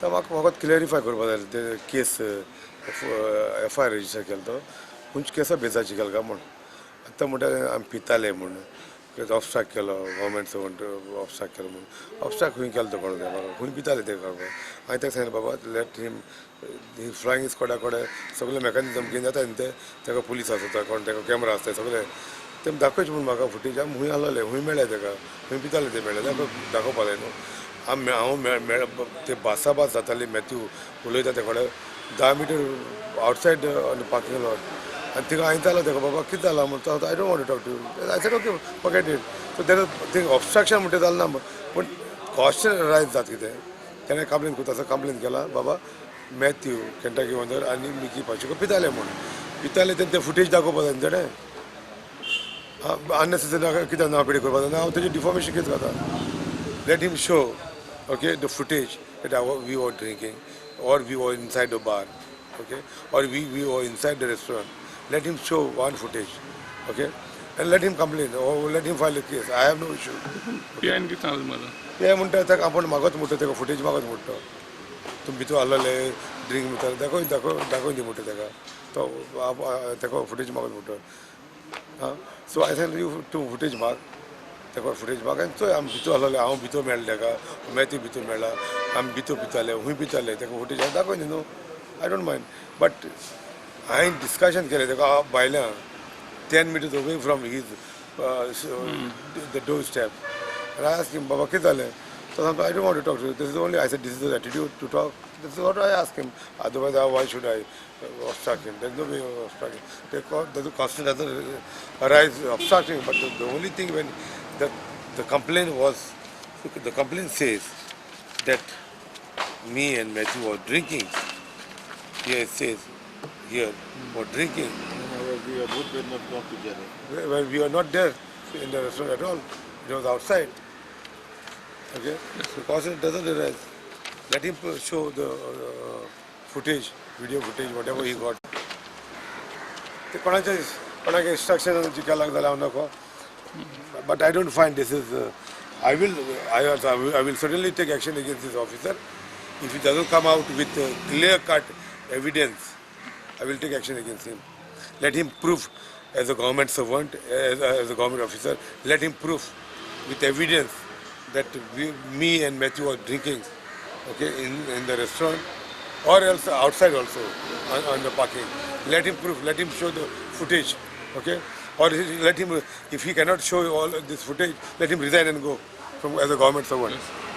म्हाका फकत क्लियरिफाय करपा जाय ते केस एफआयआर रजिस्टर केलो तो खंयच्या केसा बेजाची केलो काय म्हूण. आतां म्हणटा आमी पिताले म्हूण ऑबस्ट्राक केलो, गव्हर्मेंट सर्वंट ऑबस्ट्राक केलो म्हूण. ऑबस्ट्राक खंय केलो तो कोण म्हाका खंय पिताले ते कळपाक. हांवें ताका सांगलें बाबा let him flying स्क्वॉडा कडेन सगळे मेकॅनिजम घेवन जाता न्ही ते, ताका पुलीस आसता कोण ताका कॅमरा आसता सगळे ते दाखयचे म्हूण म्हाका फुटेज. आमी खूंय आसलेले खूंय मेळ्ळे ताका खूंय पिताले ते मेळ्ळे ताका दाखोवपा जाय न्हू. आमी हांव मेळ ते भासाभास जाताली मॅथ्यू उलयता ते कडेन 10 metre outside on the parking lot. आनी थिंगा हांवें जालो ताका बाबा कितें जालां म्हूण तो I don't want to talk to you. I said okay forget it. So there thing obstruction म्हणटा जालें ना, पूण क्वेश्चन रायज जाता कितें तेणें कंप्लेन करता आसा कंप्लेन केला बाबा मॅथ्यू केंटाकी वंदर आनी मिकी पाचेको पिताले म्हूण. पिताले तें फुटेज दाखोवपा जाय न्ही तेणें. अननेसेसरी कित्याक नांव पिडी करपा जाय, हांव तेजें डिफॉर्मेशन कितें जाता. Let him show okay the footage that we were drinking or we were inside the bar, okay, or we were inside the restaurant. Let him show one footage, okay, and let him complain or let him file a case. I have no issue. PIN कितें सांगलें तुम्हाला? ते म्हणटा ताका आपूण मागत म्हणटा ताका फुटेज मागत म्हणटा तुमी भितर आसलेले ड्रिंक म्हणटा दाखोवन दाखोवन दाखोवन दी म्हणटा ताका तो ताका फुटेज मागत म्हणटा. आं सो I सांग you तूं फुटेज माग ताका फुटेज माग आनी चोय आमी भितर आसलेले हांव भितर मेळ्ळें ताका मॅथ्यू भितर मेळ्ळा आमी भितर पिताले खूंय पिताले ताका फुटेज दाखोवन दी न्हू. I don't mind but हांवें डिस्कशन केलें ताका भायल्यान 10 meters away from his the door step. And I asked him, Baba, कितें जालें? तो सांगता I don't want to talk to you. This is only I said this is the attitude to talk. This is what I asked him. Otherwise, why should I obstruct him? There's no way of obstructing. The question doesn't arise obstructing. But the only thing when the complaint was, the complaint says that me and Matthew were drinking. Here it says, here were drinking. We are both were not together. Well, we are not there in the restaurant at all. It was outside. Okay, the question doesn't arise. Let him show the footage, video footage, whatever he got. ते कोणाचे कोणाक instruction केलां जाल्यार हांव नको. But I don't find this is. I will certainly take action against this officer if he doesn't come out with clear cut evidence. I will take action against him. Let him prove as a government servant, as a government officer, let him prove with evidence that me and Matthew were drinking, okay, in the restaurant or else outside also on the parking. Let him prove, let him show the footage, okay, or let him, if he cannot show all this footage, let him resign and go from as a government servant. Yes.